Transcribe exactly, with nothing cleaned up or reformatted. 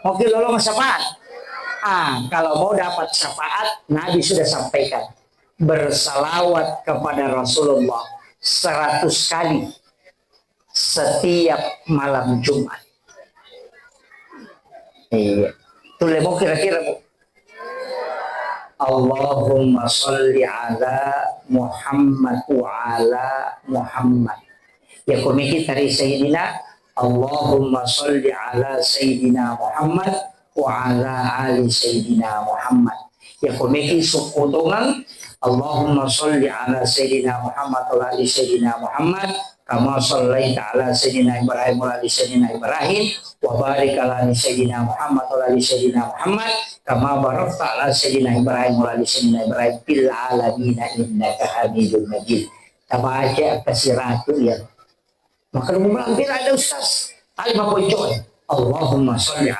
Mau ki lolong syafaat? Ah, kalau mau dapat syafaat, Nabi sudah sampaikan. Bersalawat kepada Rasulullah seratus kali setiap malam Jumat. Iya. Tulle mau kira-kira, Bu? Allahumma salli ala Muhammad wa ala Muhammad. Ya, komiki tari Sayyidina, Allahumma salli ala Sayyidina Muhammad wa ala ali Sayyidina Muhammad. Ya, komiki sukkutongang, Allahumma salli ala Sayyidina Muhammad wa ala ali Sayyidina Muhammad, kama sallaita ala Sayyidina Ibrahim wa ala ali Sayyidina Ibrahim, wa barik ala ali Sayyidina Muhammad wa ala ali Sayyidina Muhammad, kama barakta ala Sayyidina Ibrahim wa ala ali Sayyidina Ibrahim fil alamin innaka Hamidum Majid. Tabaca apa siratu ya. Maka lu merampir ada ustaz. Tali mapoicoe. Allahumma salli